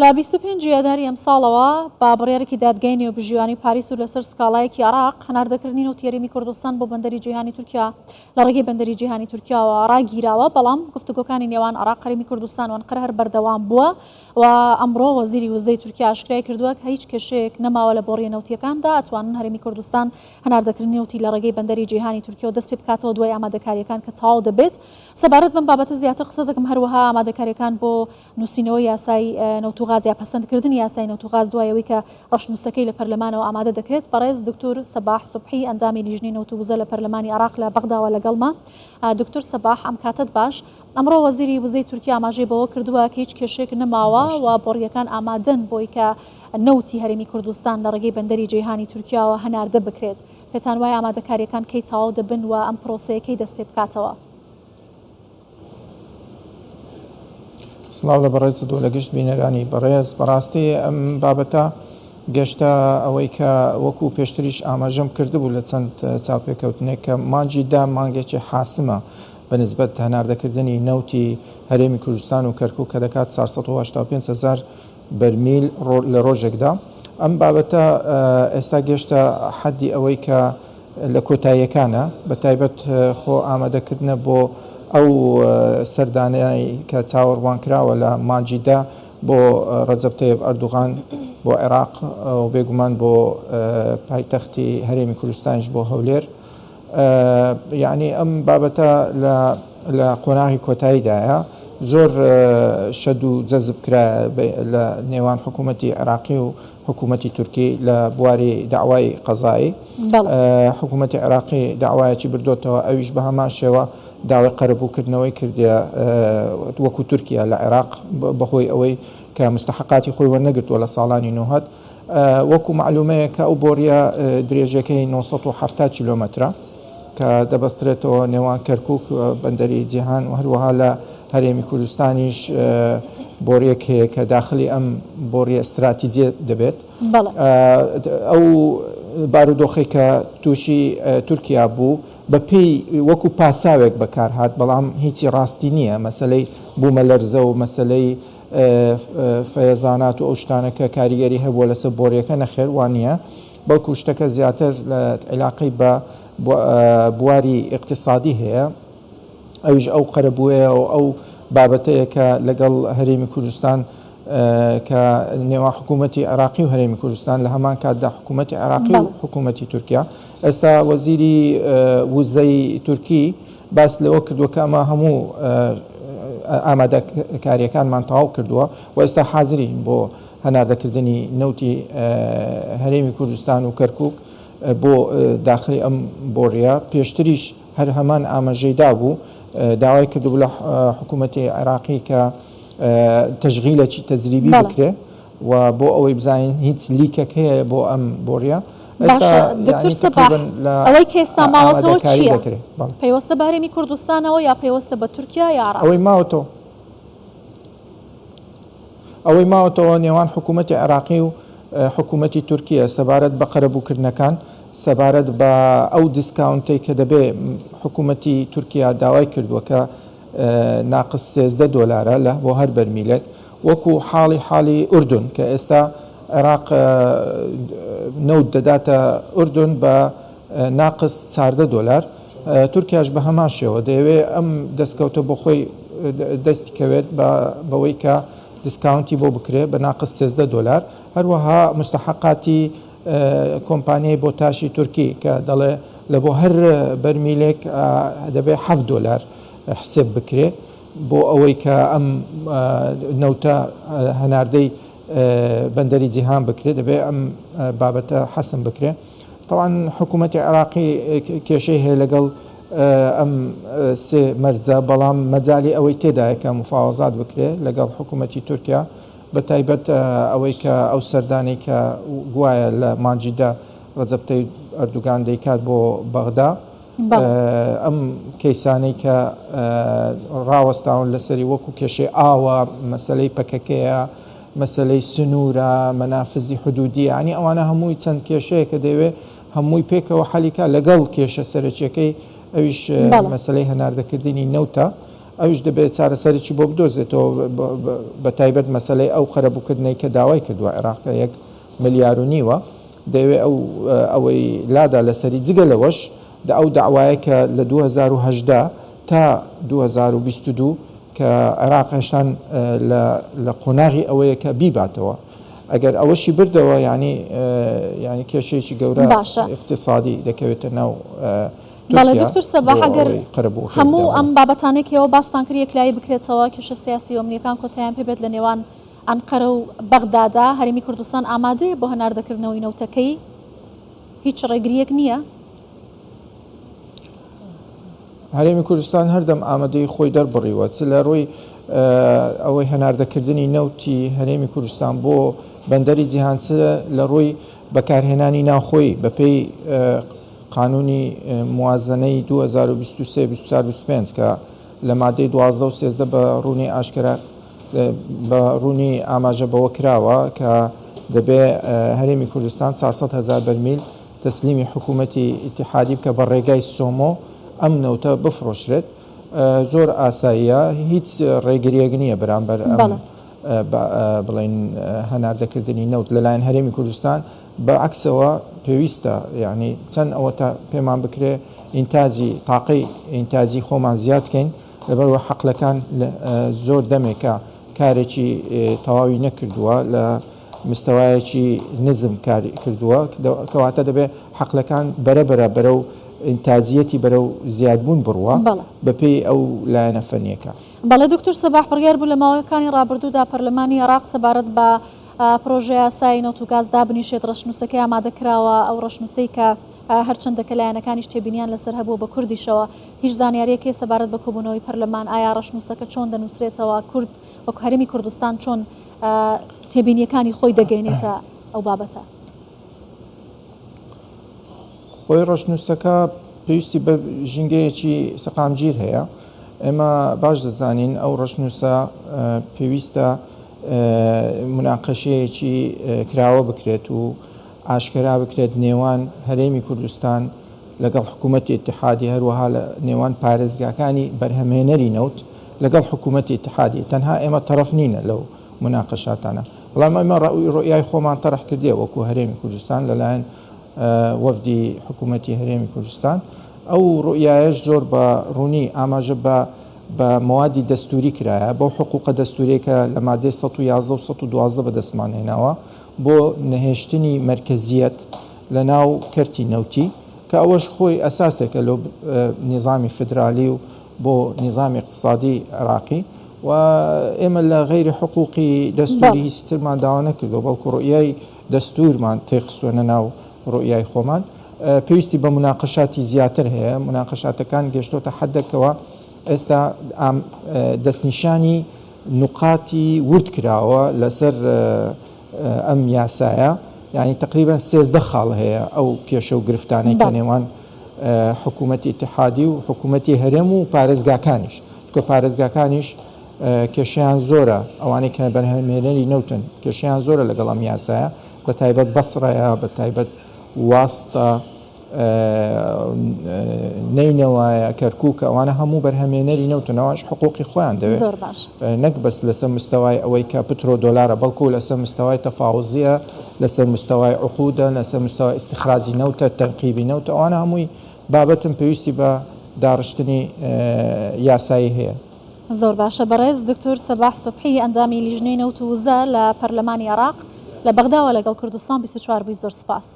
لە 25 ی ئاداری ئەمساڵەوە بە بڕیارێکی دادگای نێوبژیوانی پاریس و لەسەر سکاڵایەکی عێراق، هەناردەکردنی نەوتی هەرێمی کوردستان بۆ بەندەری جیهانی تورکیا لە ڕێگەی بەندەری جیهانی تورکیاوە ڕاگیراوە، بەڵام گفتوگۆکانی نێوان عێراق، هەرێمی کوردستان و ئەنقەرە هەر بەردەوام بووە و ئەمڕۆ وەزیری وزەی تورکیا ئاشکرای کردووە کە هیچ کێشەیەک نەماوە لە بۆڕییە نەوتییەکاندا، ئەتوانن هەرێمی کوردستان هەناردەکردنی نەوتی لە ڕێگەی بەندەری جیهانی تورکیاوە دەست پێ بکاتەوە دوای ئامادەکارییەکان کە تەواو دەبێت. سەبارەت بەم بابەتە زیاتر قسە دەکەم، هەروەها ئامادەکارییەکان بۆ نووسینەوەی یاسای نەوت و غاز یا پەسەندکردنی یاسای نەوت و غاز دوای ئەوەی کە ڕەشنووسەکەی لە پەرلەمانەوە ئامادە دەکرێت. بەڕێز دکتور سەباح سوبحی ئەندامی لیژنەی نەوت و وزە لە پەرلەمانی عێراق لە بەغداوە لەگەڵمە. دکتور سەباح ئەم کاتەت باش. ئەمڕۆ وەزیری وزەی تورکیا ئاماژەی بەوە کردووە کە هیچ کێشەیەک نەماوە و بۆڕییەکان ئامادەن بۆی کە نەوتی هەرێمی کوردستان لە ڕێگەی بەندەری جەیهانی تورکیاوە هەناردە بکرێت. پێتان وایە ئامادەکارییەکان کەی تەواو دەبن و ئەم پرۆسەیە کەی دەست پێ بکاتەوە؟ سڵاو لە بەڕێزت و لە گشت بینەرانی بەڕێز. بەڕاستی ئەم بابەتە گەشتە ئەوەی کە وەکو پێشتریش ئاماژەم کردبوو لە چەند چاوپێکەوتنێک کە مانگی دە مانگێکی حاسمە بە نسبەت هەناردەکردنی نەوتی هەرێمی کوردستان و کەرکوک کە دەکات 485 هەزار بەرمیل لە ڕۆژێکدا. ئەم بابەتە ئێستا گەشتە حەدی ئەوەی کە لە کۆتاییەکانە، بە تایبەت خۆ ئامادەکردنە بۆ ئەو سەردانەی کە چاوەڕوانکراوە لە مانگی دە بۆ ڕەجەب تەیب ئەردوغان بۆ عێراق و بێگومان بۆ پایتەختی هەرێمی کوردستانیش بۆ هەولێر. یەعنی ئەم بابەتە لە قۆناغی کۆتاییدایە، زۆر شەد و جەزب کرایە لە نێوان حکوومەتی عێراقی و حکوومەتی تورکی لە بواری دەعوای قەزایی. حکوومەتی عێراقی دەعوایەکی بردۆتەوە، ئەویش بە هەمان شێوە داوای قەرەبووکردنەوەی کردیە وەکوو تورکیا لە عێراق بەهۆی ئەوەی کە مستحەقاتی خۆی وەرنەگرتووە لە ساڵانی نۆهەد. وەکو مەعلومەیە کە ئەو بۆریە درێژەکەی 970 کیلۆمەترە کە دەبەسترێتەوە نێوان کەرکک و بەندەری جیهان و هەروەها لە هەرێمی کوردستانیش بۆریەک هەیە کە داخلی ئەم بۆریە استراتیجیە دەبێت. ئەو بارودۆخەی کە تووشی تورکیا بوو بە پێی وەکو پاساوێک بەکارهات، بەڵام هیچی ڕاستی نییە. مەسەلەی بوومەلەرزە و مەسەلەی فەیەزانات و ئەو شتانە کە کاریگەری هەبووە لەسەر بۆریەکە نەخێر وا نییە بەڵکو شتەکە زیاتر لە عیلاقەی بە بواری ئیقتیسادی هەیە ئەویش ئەو قەرەبووەیە و ئەو بابەتەیە کە لەگەڵ هەرێمی کوردستان کە نێوان حکوومەتی عێراقی و هەرێمی کوردستان لە هەمان کاتدا حکوومەتی عێراقی و حکوومەتی تورکیا ئێستا وەزیری وزەی تورکی باس لەوە کردووە کە ئەمە هەموو ئامادەکارییەکانمان تەواو کردووە و ئێستا حازرین بۆ هەناردەکردنی نەوتی هەرێمی کوردستان و کەرکوک بۆ داخلی ئەم بۆڕیە. پێشتریش هەر هەمان ئاماژەی دابوو، داوای کردبوو لە حکوومەتی عێراقی کە تەشغیلێکی تەجریبی بکرێ و بۆ ئەوەی بزانین هیچ لیکێک هەیە بۆ ئەم بۆڕیە. باشە دکتور سەباح ئەوەی کە ئێستا ماوەتەوە چییە؟ پەیوەستە بە هەرێمی کوردستانەوە یا پەیوەستە بە تورکیا یا عێراق؟ ئەوەی ماوەتەوە ئەوەی ماوەتەوە نێوان حکوومەتی عێراقی و حکوومەتی تورکیە سەبارەت بە قەرەبووکردنەکان، سەبارەت بە ئەو discount ەی کە دەبێ حکوومەتی تورکیا داوای کردووە کە ناقس 13 دۆلارە لە بۆ هەر بەرمیلێک وەکو حاڵی حاڵی ئوردن کە ئێستا عێراق نەوت دەداتە ئوردن بە ناقس 14 دۆلار تورکیاش بە هەمان شێوە دەیەوێ ئەم دەستکەوتە بۆ خۆی دەستی کەوێت بەوەی کە discount ی بۆ بکرێ بە ناقس 13 دۆلار هەروەها مستحقاتی کۆمپانیای بۆتاشی تورکی کە دەڵێ لە بۆ هەر بەرمیلێک دەبێ 7 دۆلار حسێب بکرێ بۆ ئەوەی کە ئەم نەوتە هەناردەی بەندەری جیهان بکرێت دەبێت ئەم بابەتە حەسم بکرێت تەوان حکوومەتی عێراقی کێشەی هەیە لەگەڵ ئەم سێ مەرجە بەڵام مەجای ئەوەی تێدایە کە مفاوەزات بکرێت لەگەڵ حکوومەتی تورکیا بە تایبەت ئەوەی کە ئەو سەردانەی کە گوایە لە مانجیدا ڕەجەب تەیب ئەردوگان دەیکات بۆ بەغدا ئەم کەیسانەی کە ڕاوەستاون لەسەری وەکو کێشەی ئاوە، مەسەلەی پەکەکەیە، مەسەلەی سنوورە، مەنافزی حدودیە، یانی ئەوانە هەمووی چەند کێشەیە کە دەیەوێ هەمووی پێکەوە حەلی کا لەگەڵ کێشە سەرەکیەکەی ئەویش مەسەلەی هەناردەکردنی نەوتە. ئەویش دەبێت چارەسەرێکی بۆ بدۆزێتەوە بە تایبەت مەسەلەی ئەو قەرەبووکردنەی کە داوای کردووە عێراق کە یەک ملیار و نیوە دەیەوێت ئەو ئەوەی لادا لەسەری جگە لەوەش دە ئەو دەعوایە کە لە 2018 تا 2022 کە عێراق هێشتان لە لە قۆناغی ئەوەیە کە بیباتەوە ئەگەر ئەوەشی بردەوە یانی یانی کێشەیەکی گەورە باشە. ئیقتیسادی دەکەوێتە ناو بەڵێ تورکیا دکتور سەباح بۆ ئەگەر ئەوەی قەرەبووەکەی هەموو بداوە. ئەم بابەتانەی کە ئێوە باستان کرد یەکلایی بکرێتەوە، کێشە سیاسی و ئەمنییەکان کۆتاییان پێ بێت لە نێوان ئەنقەرە و بەغدادا، هەرێمی کوردستان ئامادەیە بۆ هەناردەکردنەوەی نەوتەکەی؟ هیچ ڕێگرییەک نییە؟ هەرێمی کوردستان هەردەم ئامادەیی خۆی دەربڕیوە چ لە ڕووی ئەوەی هەناردەکردنی نەوتی هەرێمی کوردستان بۆ بەندەری جیهان چ لە ڕووی بەکارهێنانی ناوخۆیی بەپێی قانونی موازنەی 2023 24 25 کە لە مادەی 12 و 13 بە ڕوونی ئاشکرا بە ڕوونی ئاماژە بەوە کراوە کە دەبێ هەرێمی کوردستان 400 هزار بەرمیل تەسلیمی حکوومەتی ئیتیحادی بکە بە ڕێگای سۆمۆ ئەم نەوتە بفڕۆشرێت زۆر ئاساییە هیچ ڕێگریەک نییە بەرامبەر ئەم بڵێن هەناردەکردنی نەوت لەلایەن هەرێمی کوردستان بە عەکسەوە پێویستە یعنی چەند ئەوە تا پێمان بکرێ ئینتاجی تاقەی ئینتاجی خۆمان زیاد کەین لەبەرەوە حەقلەکان زۆر دەمێکە کارێکی تەواوی نەکردووە لە مستەوایەکی نزم کاری کردووە، کەواتە دەبێ حەقلەکان بەرە بەرە بەرەو ئینتاجیەتی بەرەو زیادبوون بڕوا بەپێی ئەو لایەنە فەنیەکە. بەڵێ دکتور سەباح، بڕیار بوو لە ماوەکانی ڕابردوودا پەرلەمانی عێراق سەبارەت بە پڕۆژەیاسای نەوت و گاز دابنیشێت، ڕەشنووسەکەی ئامادە کراوە، ئەو ڕەشنووسەی کە هەرچەندە کە لایەنەکانیش تێبینیان لەسەر هەبووە بە کوردیشەوە، هیچ زانیارییەک هەیە سەبارەت بە کۆبوونەوەی پەرلەمان، ئایا ڕەشنووسەکە چۆن دەنووسرێتەوە، کورد وەک هەرێمی کوردستان چۆن تێبینیەکانی خۆی دەگەینێتە ئەو بابەتە. خۆی ڕەشنووسەکە پێویستی بە ژینگەیەکی سەقامگیر هەیە. ئێمە باش دەزانین ئەو ڕەشنووسە پێویستە مناقەشەیەکی کراوە بکرێت و ئاشکەرا بکرێت نێوان هەرێمی کوردستان لەگەڵ حکوومەتی ئیتحادی هەروەها لە نێوان پارێزگاکانی بەرهەمهێنەری نەوت لەگەڵ حکوومەتی ئیتحادی تەنها ئێمە تەڕەف نینە لەو موناقەشاتانە بەڵام ئێمە ڕوئیای خۆمان تەرح کردیە وەکو هەرێمی کوردستان لەلایەن وەفدی حکوومەتی هەرێمی کوردستان ئەو ڕوئیایەش زۆر بە ڕوونی ئاماژە بە بە مەوادی دەستوری کرایە بەو حقوقە دەستوریە کە لە مادەی 111 و 112 بەدەستمان هێناوە بۆ نەهێشتنی مەرکەزیەت لە ناو کەرتی نەوتی کە ئەوەش خۆی ئەساسێکە لۆ نیزامی فدرالی و بۆ نیزامی ئیقتسادی عێراقی و ئێمە لە غەیری حقوقی دەستوری هیچ ترمان داوا نەکردووە بەڵکو ڕوئیای دەستورمان تێخستووەنە ناو ڕوئیای خۆمان پێویستی بە مناقەشاتی زیاتر هەیە مناقەشاتەکان گەشتۆتە حەدەکەوە ئێستا دەستنیشانی نوقاتی ورد کراوە لەسەر ئەم یاسایە یانی تەقریبەن 13 خاڵ هەیە ئەو کێشە و گرفتانەی کە نێوان حکوومەتی ئیتحادی و حکوومەتی هەرێم و پارێزگاکانیش چونکە پارێزگاکانیش کێشەیان زۆرە ئەوانەی کە بەرهەمهێنەری نەوتن کێشەیان زۆرە لەگەڵ ئەم یاسایە بە تایبەت بەسڕەیە بە تایبەت واستە نەینەوایە، کەرکوکە، ئەوانە هەموو بەرهەمێنەری نەوتن، ئەوانش حقوقی خۆیان دەوێت. زۆر باش. نەک بەس لەسەر مستەوای ئەوەی کە پترۆ دۆلارە، بەڵکو لەسەر مستەوای تەفاوزیە، لەسەر مستەوای عقودە، لەسەر مستەوای ئیستخراجی نەوتە، تەنقیبی نەوتە، ئەوانە هەمووی بابەتن پێویستی بە داڕشتنی یاسایی هەیە. زۆر باشە بەڕێز دکتۆر سەباح سوبحی ئەندامی لیژنەی نەوت و وزە لە پەرلەمانی عێراق لە بەغداوە لەگەڵ کوردستان 24 بووی زۆر سپاس.